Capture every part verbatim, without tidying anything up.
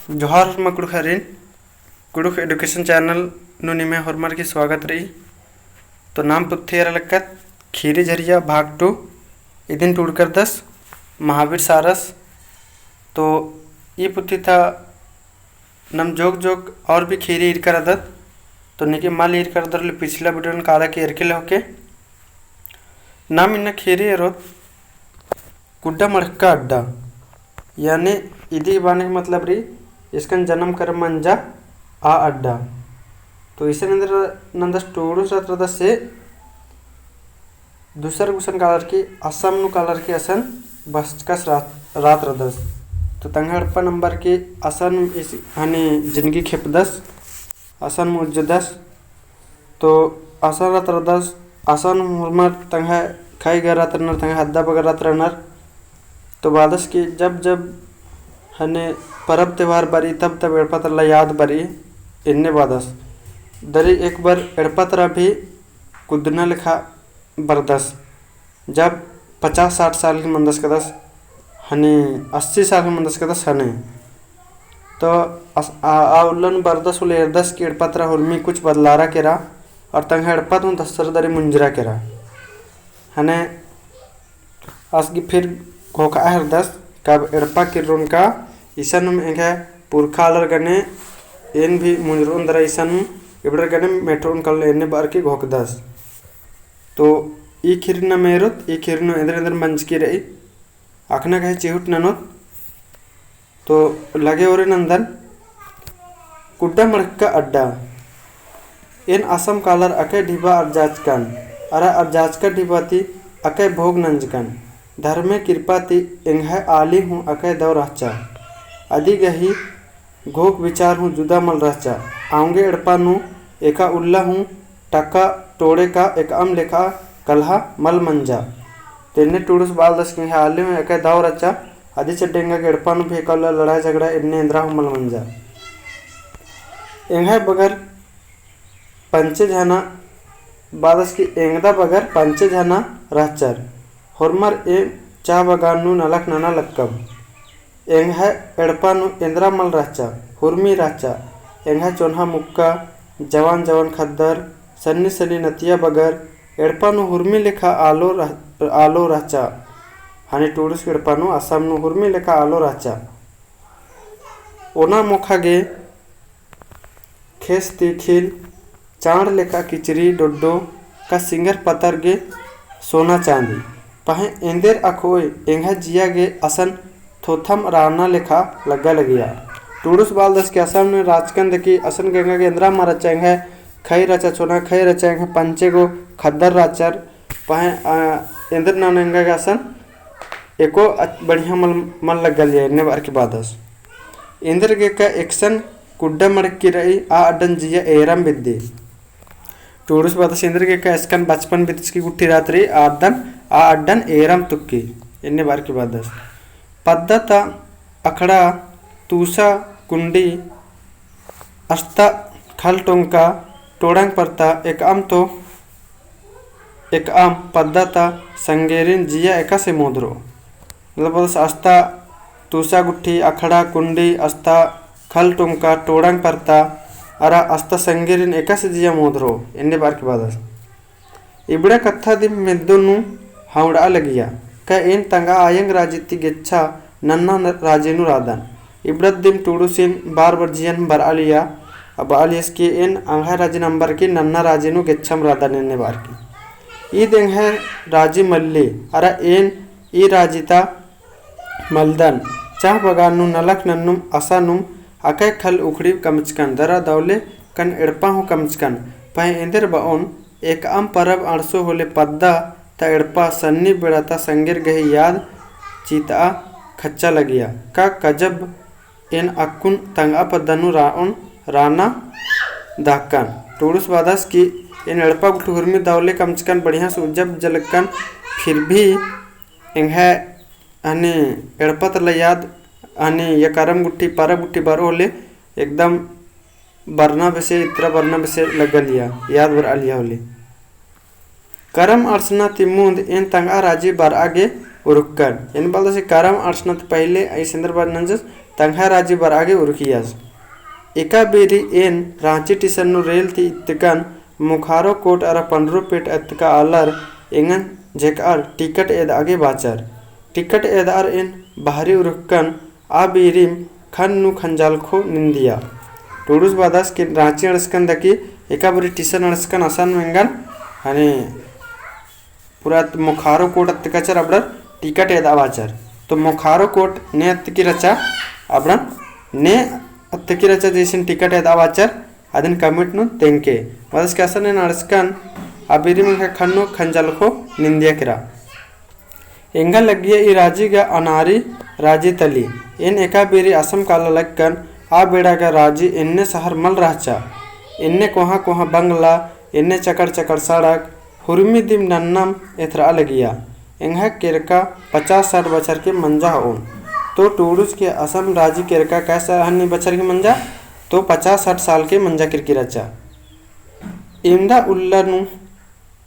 जोहार होरमा कुँड़ुख़रिन, कुँड़ुख़ education channel नू निम्है होरमर की स्वागत रई। तो नाम पुथी एरा लक्कत खीरी झरिया भाग two, इदिन टूड़करदस महावीर सारस। तो ई पुथी ता नम जोक जोक और भी खीरी ईरकरदत, तो नेके मल ईरकरदर ले पिछला video न काला के एरके ले होके। नाम इन्ना खीरी एरोत कुड्डा मड़क्का अड्डा, यानी इदी बाने के मतलब रई, इसकन जन्म करम मंजा आ अड्डा। तो इसन एन्देर नन्दस टूड़ुस रात रदस से दूसर गुसन कालर की असम नू कालर की असन बसचकस रात, रात रदस। तो तंग्है एड़पा नू अम्बर की असन इस हनी जिनगी खेपदस, असन मुज्जदस। तो असन रात रदस, असन होरमर तंग्है खई गर रात रनर, तंग्है हद्दा बगर रात रनर। तो बादस कि जब जब हने परब तेवार बरई, तब तब एड़पा तरा याद बरई, एन्ने बादस। दरी एक बार एड़पा तरा भी कुद्दना लेखा बरदस। जब पचास साठ साल की मंदस कदस हने, अस्सी साल की मंदस कदस हने। तो अस-, आ, आ उल्लन बरदस उल्ले एरदस कि एड़पा तरा हुरमी कुछ बदलारा केरा, और तंग्है एड़पा तुन दस्सर दरी मुंजरा केरा। हने आस गे फिर घोखा हेरदस, कब एड़पा किर्रोन का इसन हूँ एंग्है पुरखा आलर गने एन भी मुंजरोन दरा इसन हूँ इबड़र गने मेटरोन कल एन्ने बअर की घोखदस। तो ई खीरी नम एरोत, ई खीरी नू एन्देर एन्देर मंजकी रई, अखना गही चिहुट ननोत। तो लगे ओरे नन्दन कुड्डा मड़क्का अड्डा। एन असम कालर अकय ढिबा अरजाचकन, अरा अरजाचका ढिबा ती अकय भोग नंजकन। धर्मे किरपा ती एंग्है आली हूँ अकय दव रहचा। अदी गही घोख विचार हूँ जुदा मल रहचा। औंगे एड़पा नू एका उल्ला हूँ टक्का टोड़े का एकअम लेखा कलहा मल मंजा। तेन्ने टूड़ुस बालदस कि एंग्है आली हूँ एका दव रहचा, अदी चड्डे एंगा गे एड़पा नू भी एका उल्ला लड़ाई झगड़ा एन्ने एन्देर हूँ मल मंजा। एंग्है बगर पंचे झना बालदस कि एंगदा बगर पंचे झना रहचर। होरमर एम चा बगान नू नलख नना लक्कम। एंग्है एड़पा नू एन्देर मल रहचा, हुरमी रहचा। एंग्है चोन्हा मुक्का, जवान जवान खद्दर, सन्नी सन्नी नतिया बगर, एड़पा नू हुरमी लेखा आलो रह-, आलो रहचा। हनी टूड़ुस एड़पा नू असम नू हुरमी लेखा आलो रहचा। ओना मोखा गे खेस ती खिल चाँड़ लेखा किचरी डोड्डो का सिंगर पतर गे सोना चाँदी। पहें एन्देर अखोय एंग्है जिया गे असन थोथम राना लेखा लग्गा लगिया। टूड़ुस बालदस कि असम नू रहचकन देखी असन गे एंगा गे एन्देर मल रहचा, एंग्है खई रहचा, चोन्हा खई रहचा, एंग्है पंचे गो खद्दर रहचर। पहें, आ, एन्देर नना एंगा गे असन एको अच-, बढ़िया मल, मल लग्गा लगिया एन्ने बअर की बादस। एन्देर गे का एकसन कुड्डा मड़क्की रई, आ अड्डन जिया एरम बेद्दी। टूड़ुस बादस एन्देर गे का एकसन बचपन बितचकी गुट्ठी रहत रई, आ अड्डन, आ अड्डन एरम तुक्की, एन्ने बअर की बादस। पद्दा ता अखड़ा, तूसा, कुंडी, अस्ता खल टोंका, टोड़ंग परता, एकअम तो एकअम पद्दा ता संगेरिन जिया एकासे मोदरो। मतलब बस अस्ता तूसा गुट्ठी, अखड़ा, कुंडी, अस्ता खल टोंका, टोड़ंग परता, अरा अस्ता संगेरिन एकासे जिया मोदरो, एन्ने बअर की बादस। इबड़ा कत्था दिम मेद्दो नू हौंड़आ लगिया, का एन तंगआ आयंग राजी ती गेच्छा नन्ना न-, राजी नू रअदन। इबड़ा दिम टूड़ुसिन बार बार जियन बरआ लिया, बआ लियस कि एन अंग्है राजी नू अम्बर की नन्ना राजी नू गेच्छम रअदन एन्ने बअर की। ईद एंग्है राजी मल्ली, अरा एन ई राजी ता मलदन। चाह बगान नू नलख नन्नुम असानुम अकय खल उखड़ी कमचकन, दरा दौले कन एड़पा हूँ कमचकन। पहें एन्देर बओन एकअम परब अंड़सो होले पद्दा ता एड़पा सन्नी बेड़ा ता संगेर गही याद चितआ खच्चा लगिया। का गजब एन अक्कुन तंगआ पद्दा नू राओन राना दहकन। टूड़ुस बादस कि एन एड़पा गुट्ठी हुरमी दौले कमचकन बढ़िया से उज्जा बुज्जा लक्कन, फिर भी एंग्है हनी एड़पा तरा याद हनी या करम गुट्ठी, परब गुट्ठी बरओ होले एकदम बरना बेसे, इतरा बरना बेसे लग्गा लिया, याद बरआ लिया होले। करम अंड़सना ती मुन्द एन तंगआ राजी बरआ गे उरुक्कन। एन बलदस कि करम अंड़सना ती पहिले ई सेंदर बरनंजस तंग्है राजी बरआ गे उरखियस। एका बेरी एन राँची टीसन नू रेल ती इत्तकन मोखारो कोट अरा पंडरू पेट अत्तका आलर एंगन झेकअर टिकट एदआ गे बाचर। टिकट एदअर एन बहरी उरखकन आ बेरिम खन नू खंजालखो निंदिया। टूड़ुस बअदस कि राँची अंड़सकन दकी एका बेरी टीसन अंड़सकन असन एंगन हने पूरा मोखारो कोट अत्तका चर अबड़र टिकट एदआ बाचर। तो मोखारो कोट ने अत्तकी रहचा अबड़न ने अत्तकी रहचा जैसन टिकट एदआ बाचर अदिन comment नू तेंगके। बअदस कि असन एन अंड़सकन आ बेरिम एंग्है खन नू खंजालखो निंदिया केरा। एंगा लग्गिया ई राजी गा अनारी राजी तली। एन एका बेरी असम काला लक्कन आ बेड़ा गा राजी एन्ने सहर मल रहचा। एन्ने कोहाँ कोहाँ बंगला, एन्ने चकड़ चकड़ सड़क, हुरमी दिम नन्नम एथरआ लगिया। एंग्है केरका पचास साठ बछर के मंजा हओन। तो टूड़ुस के असम राजी केरका कैसा हन्नी बछर के मंजा, तो पचास साठ साल के मंजा केरकी रहचा। इवंदा उल्ला नू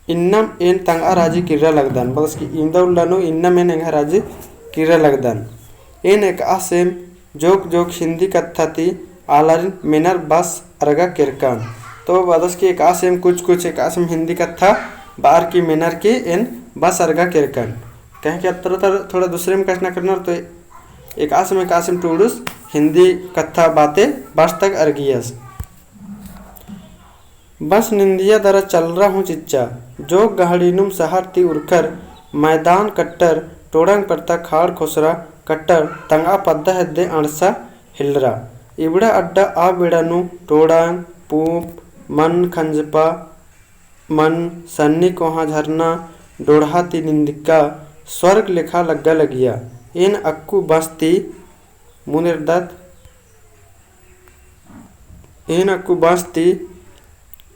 इन्नम एन तंगआ राजी किर्रा लगदन, बअदस कि इवंदा उल्ला नू इन्नम एन एंग्है राजी किर्रा लगदन। एन एकअसेम जोक जोक हिन्दी कत्था ती आलारिन मेनर बस अरगा केरकन। तो बअदस कि एकअसेम कुछ कुछ एकअसेम हिन्दी कत्था बअर की मेनर की एन बस अरगा केरकन। कहे कि अत्तर तर थोड़ा दूसरे में कछनखरनर तो एकअसेम एकअसेम टूड़ुस हिन्दी कत्था बाते बस तक अरगियस। बस निंदिया दरा चलरा हूँ चिच्चा, जोक गहड़ीनुम सहर ती उरखर, मैदान कट्टर, टोड़ांग परता खाड़ खोसरा कट्टर, तंगआ पद्दा हेद्दे अंड़सा हेलरा। इबड़ा अड्डा आ बेड़ा नू टोड़ांग, पूंप, मन खंजपा, मन सन्नी कोहाँ झरना, डोड़हा ती निंदिका, स्वर्ग लेखा लग्गा लगिया। एन अक्कु बस ती मुनेरदत एन अक्कु बस ती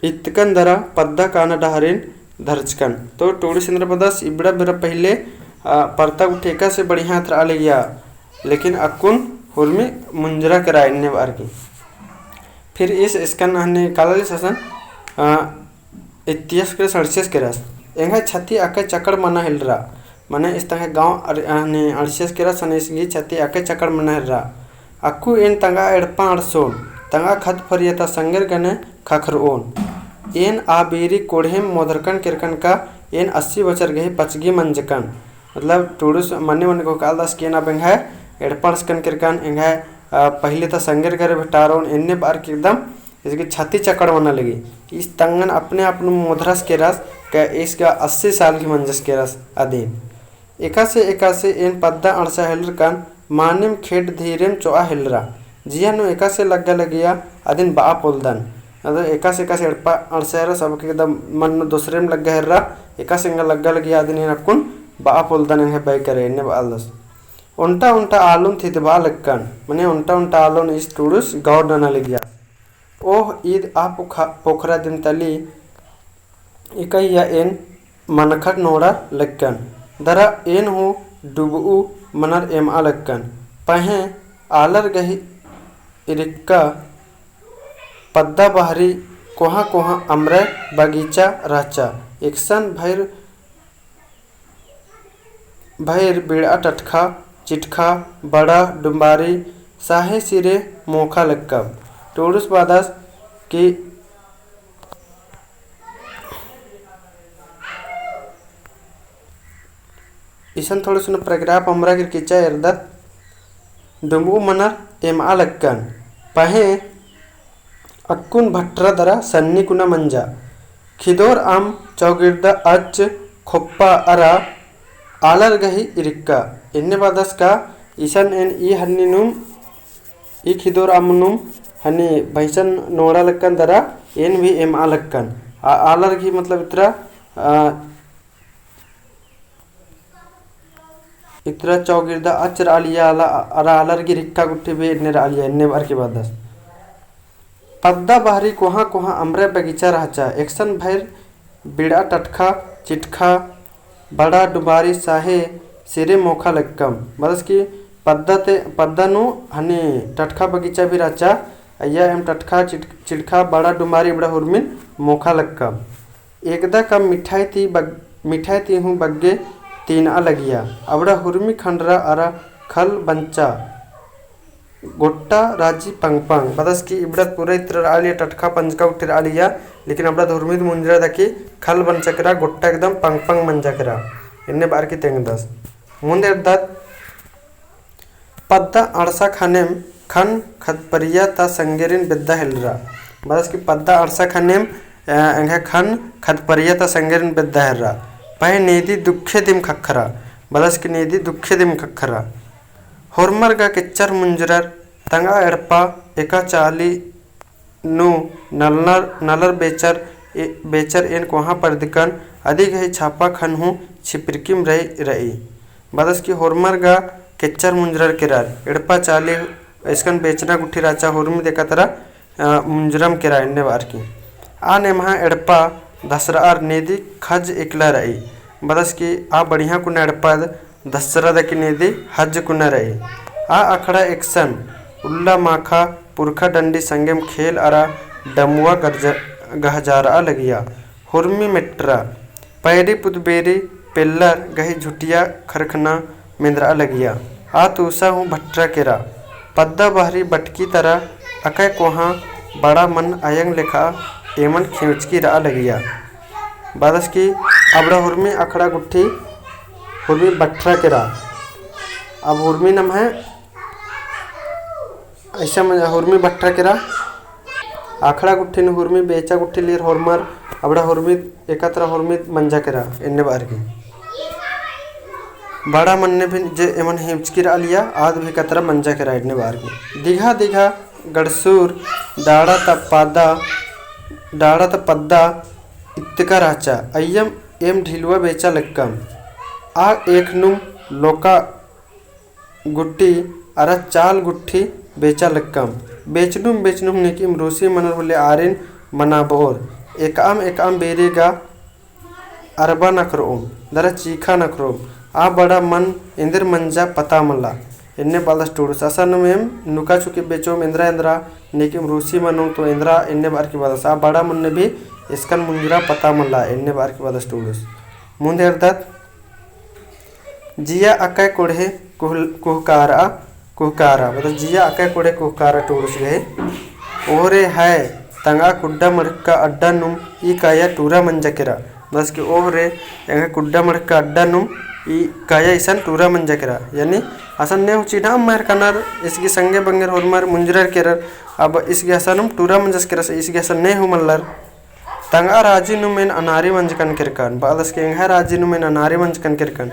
इत्तकन दरा पद्दा काना डहरेन धरचकन। तो टूड़ुस एन्दरा बअदस इबड़ा बेरा पहिले, आ, परता गुट्ठी एकासे बढ़िया एथरआ लगिया, लेकिन अक्कुन हुरमी मुंजरा केरा एन्ने बअर की। फिर ईस इसकन हन्ने काला लिस असन, आ, इतिहास केरस अंड़सियस केरस। एंग्है छती अक्कय चकड़ मना हेलरा। मने इस तंग्है गाँव अर-, अ, ने अंड़सियस केरस, अने इसगी छती अक्कय चकड़ मना हेलरा। अक्कु एन तंगआ एड़पा अंड़सोन, तंगआ खत फरिया ता संगेर गने खखरओन। एन आ बेरी कोड़हेम मोधरकन केरकन का एन अस्सी बछर गही पचगी मंजकन। मतलब टूड़ुस मने मने घोखालदस कि एन अब एंग्है एड़पा अंड़सकन केरकन, एंग्है, अ, पहिले ता संगेर गने भेटारओन, एन्ने बअर की एकदम जैसे कि छती चकड़ मना लगी। ईस तंगन अपने आप नू मोधरस केरस, का ईस गा अस्सी साल की मंजस केरस अदिन। एकासे एकासे एन पद्दा अंड़सा हेलरकन मानिम खेड्ड धीरेम चोआ हेलरा। जिया नू एकासे लग्गा लगिया अदिन बआ पोलदन। मतलब एकासे एकासे एड़पा अंड़सा हेलरा, सबके एकदम मन नू दोसरेम लग्गा हेलरा, एकासे एंगा लग्गा लगिया अदिन एन अक्कुन बआ पोलदन एंग्है बई करे, एन्ने बआलदस। ओन्टा ओन्टा आलोन थितबआ लक्कन, मने ओन्टा ओन्टा आलोन ईस टूड़ुस गौर नना लगिया। ओह ईद आ पोखा-, पोखरा दिम तली इकइया एन मनखर नोड़ा लक्कन। दरा एन हूँ डुबऊ मनर एमआ लक्कन। पहें आलर गही इरिक्का पद्दा बहरी कोहाँ कोहाँ अमरय बगीचा रहचा। एकसन भइर भइर बिड़आ टटखा, चिटखा, बड़ा, डुम्बारी, साहे सिरे मोखा लक्कम। टूड़ुस बअदस कि इसन थोड़े सुन paragraph अमरा गिर किचा एरदत। डुम्बऊ मनर एमआ लक्कन। पहें अक्कुन भट्टरा दरा सन्नी कुना मंजा। खिदोर अम्म चौगिर्दा अच्च खोप्पा अरा आलर गही इरिक्का। एन्ने बअदस का इसन एन ई हन्नीनुम, ई खिदोर अम्मनुम हन्नी भैंसन नोड़ा लक्कन दरा एन भी एमआ लक्कन। आ आलर गही मतलब इतरा, आ, इतरा चौगिर्दा अच्च रआलिया आला, अरा आलर गही इरिक्का गुट्ठी भी एन्ने रआलिया, एन्ने बअर की बअदस। पद्दा बहरी कोहाँ कोहाँ अमरय बगीचा रहचा, एकसन भइर बिड़आ टटखा, चिटखा, बड़ा डुम्बारी साहे सिरे मोखा लक्कम। बअदस कि पद्दा ते, पद्दा नू हन्नी टटखा बगीचा भी रहचा, अइय्या एम टटखा, चिट-, चिटखा, बड़ा डुम्बारी इबड़ा हुरमिन मोखा लक्कम। एकदा का मिठाई ती बग-, मिठाई ती हूँ बग्गे तीनआ लगिया। अबड़ा हुरमी खंडरा अरा खल बंचा। गोट्टा राजी पंगपंग। बदस कि इबड़ा पूरा इत्र रआलिया टटखा पंजका गुट्ठी रआलिया, लेकिन अबड़ा हुर्मिद मुंजरा दकी खल बंचा केरा, गोट्टा एकदम पंगपंग मंजा केरा। एन्ने बअर की तेंगदस। मुन्द एरदत पद्दा अंड़सा खनेम खन खतपरिया ता संगेरिन बेद्दा हेलरा। बदस कि पद्दा अंड़सा खनेम, अ, एंग्है खन खतपरिया ता संगेरिन बेद्दा हेलरा। पहें नीदी दुखे दिम ख़क्खरा। बदस कि नीदी दुखे दिम ख़क्खरा। होरमर गा केच्चर मुंजरर तंगआ एड़पा एका चाली नू नलनर, नलर बेचर, ए-, बेचर एन कोहाँ परदकन अदी गही छापा खन हूँ छिपरकिम रई, रई। बदस कि होरमर गा केच्चर मुंजरर केरर, एड़पा चाली इसकन बेचना गुट्ठी राचा होरमी देखा तरा, अ, मुंजरम केरा एन्ने बअर की। आ नेम्हा एड़पा धसरअर नेदी खज एकला रई। बदस कि आ बढ़िया कुना एड़पा दसरा दकी नेदी हज कुना रई। आ अखड़ा एकसन उल्ला माखा पुरखा डंडी संगेम खेल अरा डमुआ गरज-, गहजारआ लगिया। हुरमी मेट्रा, पैरी पुदबेरी पेल्लर गही झुटिया खरखना मेंदरआ लगिया। आ तूसा हूँ भट्रा केरा। पद्दा बहरी बटकी तरा अकय कोहाँ बड़ा मन अयंग लेखा एमन खेंचकी रआ लगिया। बदस कि अबड़ा हुरमी अखड़ा गुट्ठी हुरमी बट्ठरा केरा। अब हुरमी नम्है ऐसा मंजा हुरमी बट्ठरा केरा। अखड़ा गुट्ठी नू हुरमी बेचा गुट्ठी लीर होरमर अबड़ा हुरमी एकतरा हुरमी मंजा केरा एन्ने बअर की। बड़ा मन्ने भी जे एमन हेमचकी रआ लिया आद भी एकतरा मंजा केरा एन्ने बअर की। दिघा दिघा गड़सूर डाड़ा ता पद्दा, डाड़ा ता पद्दा इत्तका रहचा। अइय्यम एम ढिलुआ बेचा लक्कम। आ एखनुम लोका गुट्ठी अरा चाल गुट्ठी बेचा लक्कम। बेचनुम बेचनुम नेकिम रूसी मनर होले आरिन मनाबओर। एकअम एकअम बेरी गा अरबा नखरओम, दरा चीखा नखरओम। आ बड़ा मन एन्देर मंजा पता मल्ला। एन्ने बअदस टूड़ुस। असानुम एम नुका छुकी बेचोम एन्दरा एन्दरा, नेकिम रूसी मनोम तो एन्दरा एन्ने बअर की बअदस। आ बड़ा मन्ने भी इसकन मुंजरा पता मल्ला एन्ने बअर की बअदस टूड़ुस। मुन्द एरदत जिया अकय कोड़हे कुहल-, कुहकारा, कुहकारा, मतलब जिया अकय कोड़हे कुहकारा टूड़ुस गही। ओहरे है तंगआ कुड्डा मड़का अड्डा नुम ई काया टूरा मंजा केरा। बस कि ओहरे एंग्है कुड्डा मड़का अड्डा नुम ई काया इसन टूरा मंजा केरा। यानी असन ने हूँ चिन्हा अम्मा एरकनर, इसगी संगे बंगेर होरमर मुंजरर केरर, अब इसगी असानुम टूरा मंजस केरा, से इसगी असन ने हूँ मल्लर। तंगआ राजी नुम एन अनारी मंजकन केरकन, बअदस कि एंग्है राजी नुम एन अनारी मंजकन केरकन,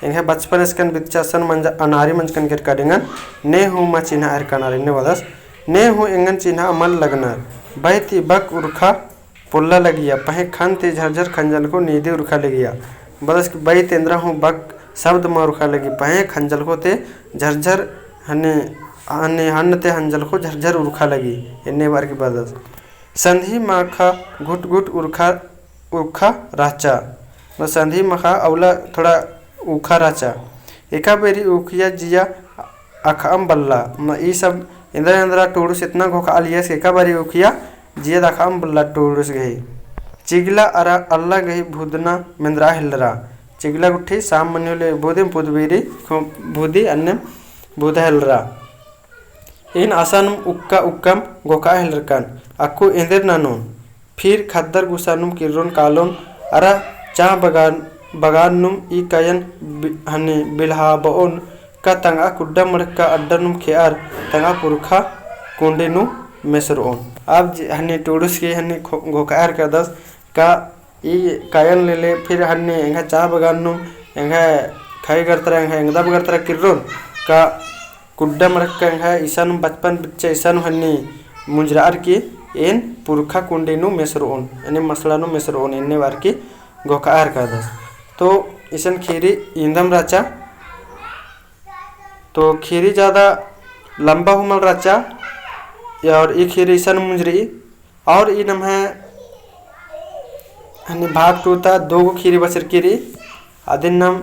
एंग्है बचपन इसकन बिच्चा असन मंजा अनारी मंजकन केरकन, एंगन ने हूँ मा चिन्हा एरकनर, एन्ने बअदस, ने हूँ एंगन चिन्हा मल लगनर। बई ती बक उरखा पोल्ला लगिया, पहें खन ती झरझर खंजलखो नीदी उरखा लगिया। बअदस कि बई ती एन्दरा हूँ बक शब्द मा उरखा लगी, पहें खंजलखो ती झरझर हने, हने हन ती हंजलखो झरझर उरखा लगी, एन्ने बअर की बअदस। संधी माखा घुट घुट उरखा, उरखा रहचा। मतलब संधी माखा अउला थोड़ा उखा रहचा। एका बेरी उखिया जिया अखअम बल्ला। म-, ई सब एन्दरा एन्दरा टूड़ुस इतना घोखा लियस, एका बेरी उखिया जिया अखअम बल्ला टूड़ुस गही। चिगला अरा अल्ला गही भुदना मेंदरा हेलरा। चिगला गुट्ठी साम मनी होले भुदिम पुदबीरी खो-, भुदी अन्ने भुदा हेलरा। एन असानुम उक्का उक्कम घोखा हेलरकन, अक्कु एन्देर ननोन। फिर खद्दर गुसानुम किर्रोन कालोन अरा चाह बगान, बगान नुम ई कायन बि-, हनी बिलहाबओन का तंगआ कुड्डा मड़का अड्डा नुम खेअर तंगआ पुरखा कुंडी नू मेसरओन। अब जे हनी टूड़ुस के हनी खो-, घोखा एरकदस का ई कायन लेले फिर हन्ने एंग्है चाह बगान नुम एंग्है खाई गरतरा एंग्है एंगदा बगरतरा किर्रोन का कुड्डा मड़का एंग्है इसानुम बचपन बिच्चा इसानुम हन्ने मुंजरार की एन पुरखा कुंडी नू मेसरओन, एन्ने मसड़ा नू मेसरओन, एन्ने बअर की घोखा एरकदस। तो इसन खीरी इन्दम रहचा। तो खीरी ज्यादा लंबा हूँ मल रहचा, और ई खीरी इसन मुंजरी और ई नम्है हनी भाग टू ता दो गो खीरी बचरकी रई। अदिन नाम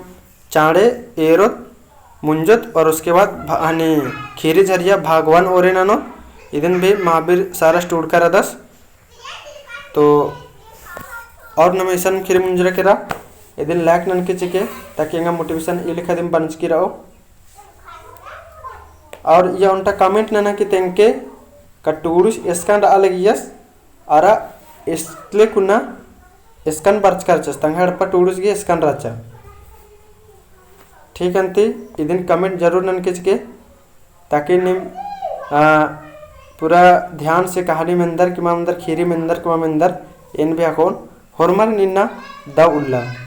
चाँड़े एरोत मुंजोत और उसके बाद भा-, हनी खीरी झरिया भाग वन ओरे ननोत। इदिन भी महावीर सारस टूड़का रअदस। तो और नम्है इसन खीरी मुंजरा केरा। इदिन like ननके चिके ताकि एंगा motivation ई लेखा दिम बनचकी रओ। और या ओन्टा comment नना कि तेंगके का टूड़ुस एसकन रआ लगियस, अरा एसले कुना एसकन बरचका रहचस, तंग्है एड़पा टूड़ुस गे एसकन रहचा। ठीक अन्ती, इदिन comment जरूर ननके चिके, ताकि नीम, आ, पूरा ध्यान से कहानी मेन्दर कि मा मेन्दर, खीरी मेन्दर कि मा मेन्दर, एन भी अक्कुन होरमर इन्ना दव उल्ला।